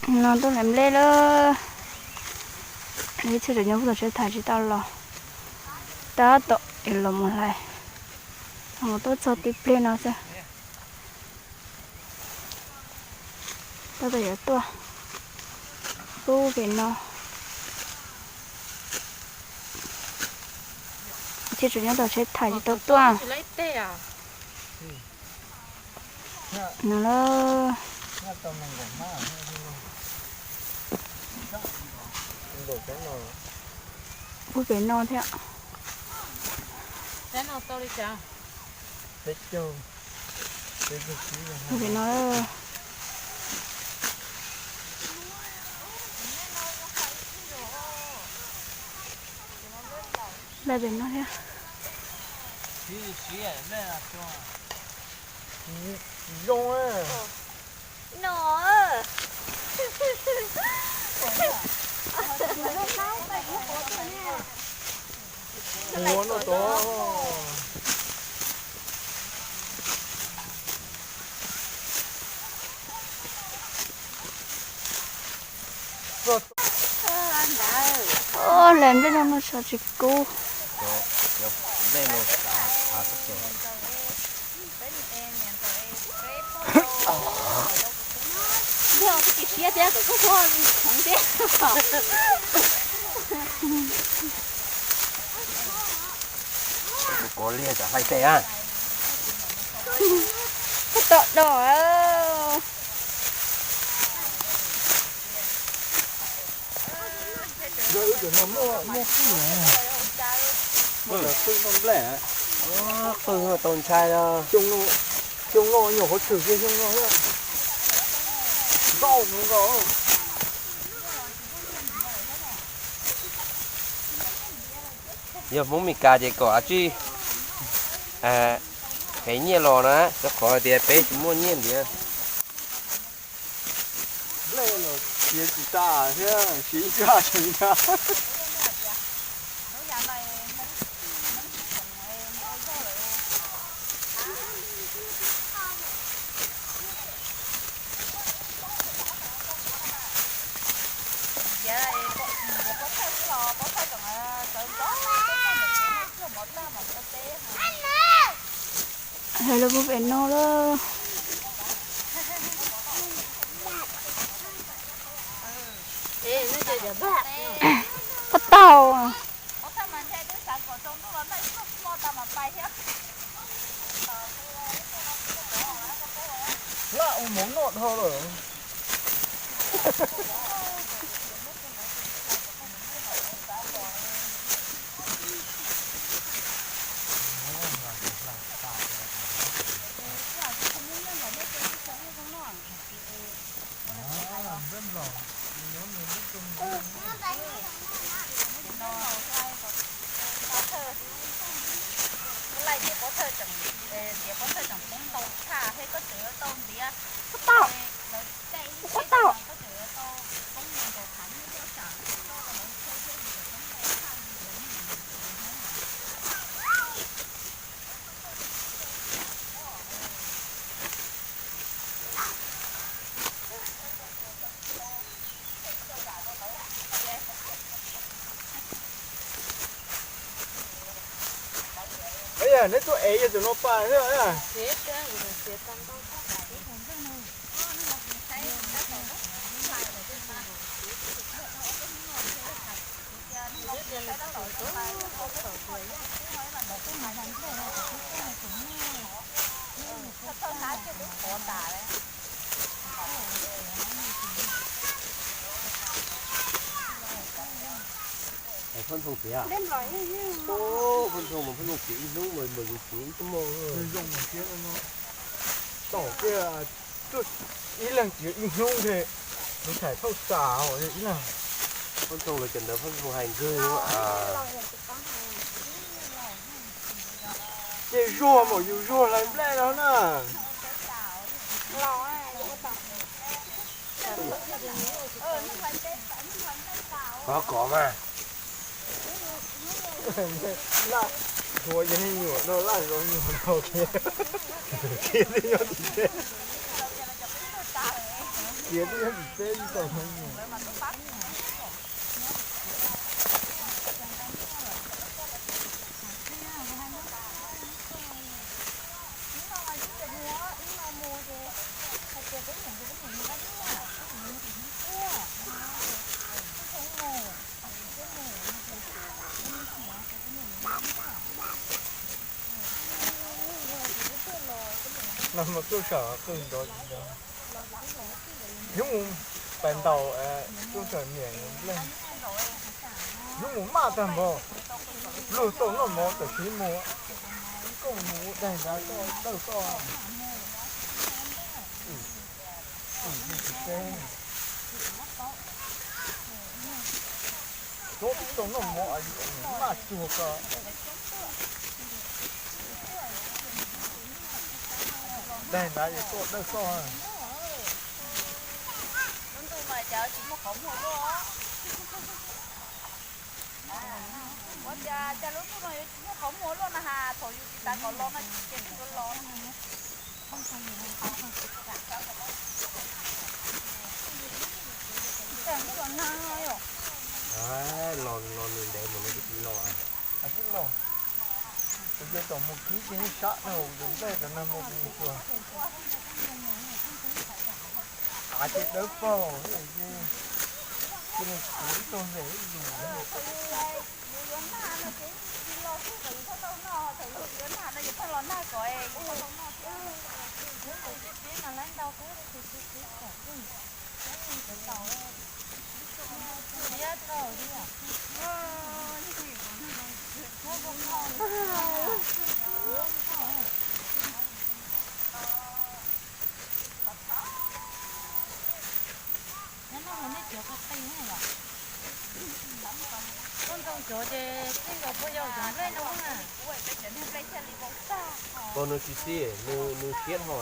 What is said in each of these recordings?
No tuaj hlais nplej lawm. Ib txhia tseem nyob pem tsev thais tsis tau los, tab tom los mus hlais. Ho tuaj txog tib pliag no xwb. Tab tom yuav tuaj pub pem no. Ib txhia tseem nyob tom tsev thais tsis tau tuaj. No lawm. Pub pem no thiab. Pub pem no. Nplej pem no thiab. Zoo. No. Ua no tod. Hlais nplej no no sov tsis kub. Kov liag tsam hlais tes a. Tom no. Yog wb cov no muaj, muaj qwj, muaj cov qwj noj nplej. Qwj tau ntshai os. Xyoo no nyuam qhuav tshwm kiag xyoo no thiab. Ntau mus nkaus. Yog Hmoob Mes Kas ces kom dab tsi, heev nyiaj los na, rau qhov tias peb tsis muaj nyiaj ntiav. Nplej los siav tsis tas thiab, siav ib zaj tseem ntau. Hlais los pub pem no lawm. Pob taub. Laj ua mov noj dhau lawm. Pob taub, pob taub. Neb tuaj ev yog tus no pas thiab. Phoj ntxoog piav, phoj ntxoog mas phoj ntxoog piav ib hnub mas yus piav ib tug moog. Tom kiag ib leeg tsis yog ib hnub ntshe kuv tham thauj tas ib leeg. Phoj ntxoog los cov ntawd phoj ntxoog hais nkawg. Ces zuag mas yus zuag hlais nplej no na. Kov kov mas. Laj, tshuav yog me nyuam rau laj zoo nyuam rau kiag. Nyob tim tej. Tias twb yog tsis teb ib tau hnub. No mas tuaj sawv qw nrov tsis nrov. Hnub mus pais ntaus tuaj sawv niam nplej. Hnub mus maj tag npaum, luag tau noj mov tam sim mus, koj mus daig nrad koj dawj koj. Tsuav tib tug noj mov maj cuag ko. Daig nrad es tuaj dawj koj. Lub ntuj no cas tsis muaj qhov muag luaj. Ua cas cas lub ntuj no yuav tsis muaj qhov muag luaj na has, thaum yus tsis tas kom los no ces tej nkaus los. Los los nws ntev mus no twb tsis los. Twb los, kuv cia tom mus khib ces sab dhau cov nplej cov neeg mus kuv mus tsuag. Av ces dawb paug ces, cia li kuv ib tug ntes ib lus. Koj ntoo cov ces txij nkaus puag yau cov nplej no na. Koj nws tsis txi, nws siab dhau.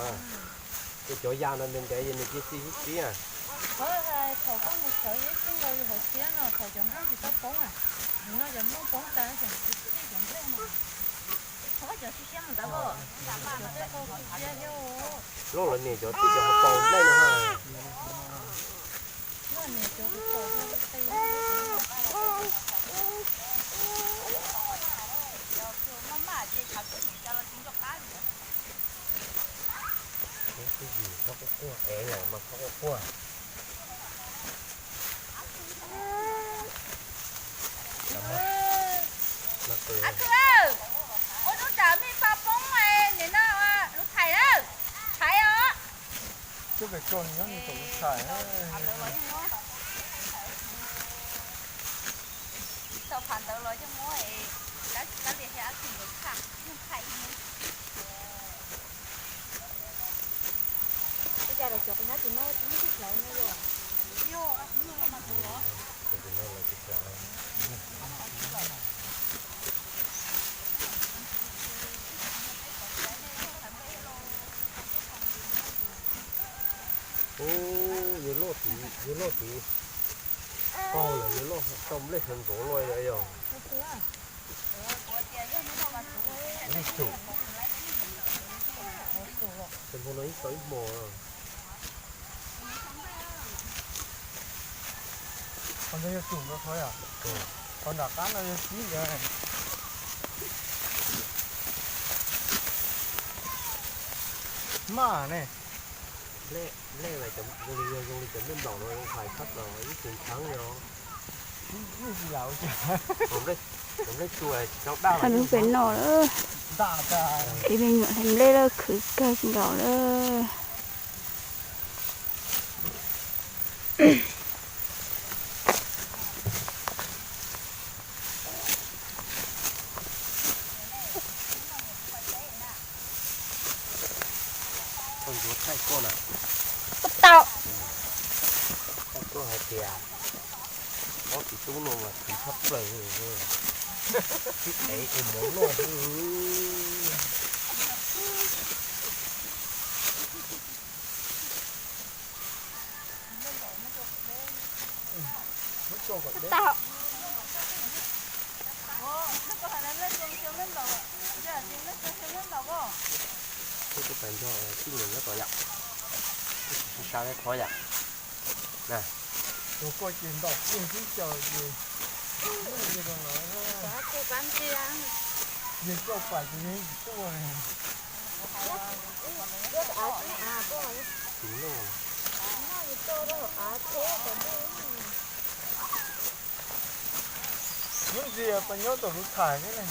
Ces cov yas no ntev ntev ces nws cia txi txi na. Thaum koj mus sawv yeej txij nkaus yus hauv siab no, thaum cov nplooj tsis tau poob na, nim no cov nplooj poob tas ces txij cov nplej no. Loj los niam cov txij cov hauv paus nplej no. Twb yim txhob quaj quaj, ev lawm mas txhob quaj quaj. Ab, ua lub tsam mij paj poob nim no lub thaiv, thaiv os. Tau phav ntawd los yeej muab, kab li thiab ab tsi nkawd tshaj, yeej tshaj ib hnub. Ua cas lawv cov quav nyab tsis muab ib tug hlawv no yog? Ub, yuav loj tid, yuav loj tid. Qaug lawm yuav loj tau nplej sawv ntxov luaj yog. Tes npoo no ib tau ib hmos. Qhov ntawd yog tsum ntawd qhov yom? Qhov nram qab no yog tsib ntawd. Maj ne. Nplej zoo li, zoo li cov nplej nplaum no zoo hais tshaj plaws ib tug ntsheeb li os. Nplej tsuas tsis tau daj lawm. Lub pem no lawm. Ib me nyuam hle nplej lawm khwv kawg nkaus lawm. Koj ntsuav thaij koj na. Koj tau. Thaij koj hais tias ob txiv tub no mas khwv tshaj plaws, twb ev ua mov noj xwb. Tau. Twb pais nrog tij nus nyob tom yom, tsis sab qhov yom. Tus koj ces ntaus kiag xwb xyaw ces, yawg rau pam ces yawg tuaj. Lub ntxias pas nyob tom lub thaiv xwb ne.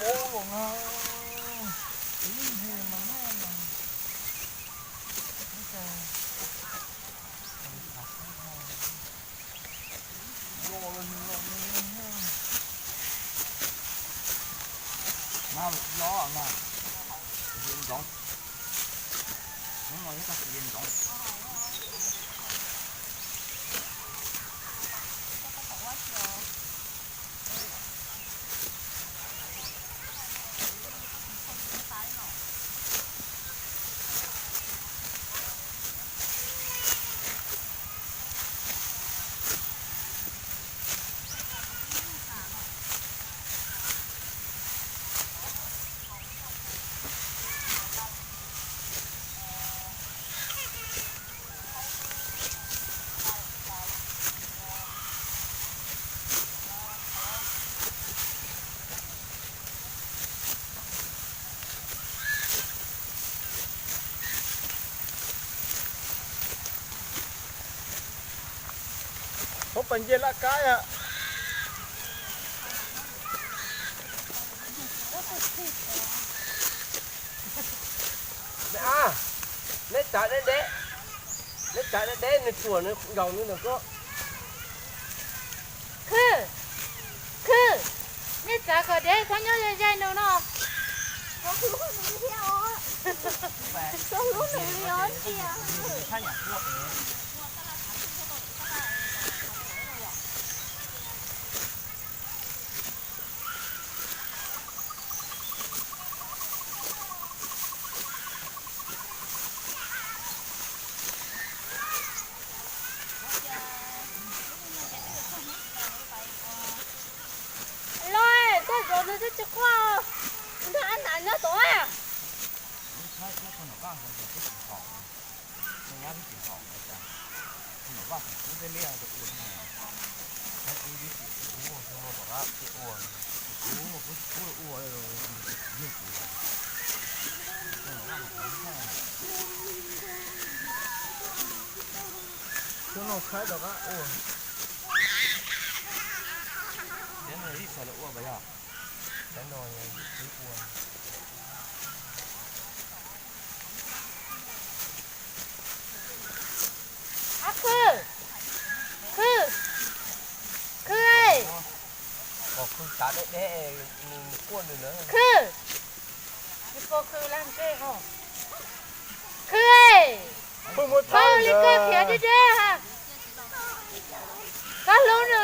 Pub los na, ib ntsis mas nej mas, ib co, los los nws los nws, na los tsis los na, txiv ntxoov, hnub no yog tag txiv ntxoov. Muab pas nce laj kab a. Neb tsav deb deb, neb tsav deb deb nws tsuam nws nkaus nws ntawm koj. Khwb, khwb, nej tsav kom deb txhob nyob ze ze nws no. Txhob hlub nws li os. Los, koj zov nws twb tsis quaj, nrog ab nam nyob tod. Cov no tshaib rov qab ua. Cov no ib sawv daws ua pas yog? Cov no ua. Ab, khwb, khwb, khwb, pom khwb tsav deb deb, nws quaj nws na. Khwb, khwb, khwb, khwb li koj khiav deb deb ha. Koj hlub nws.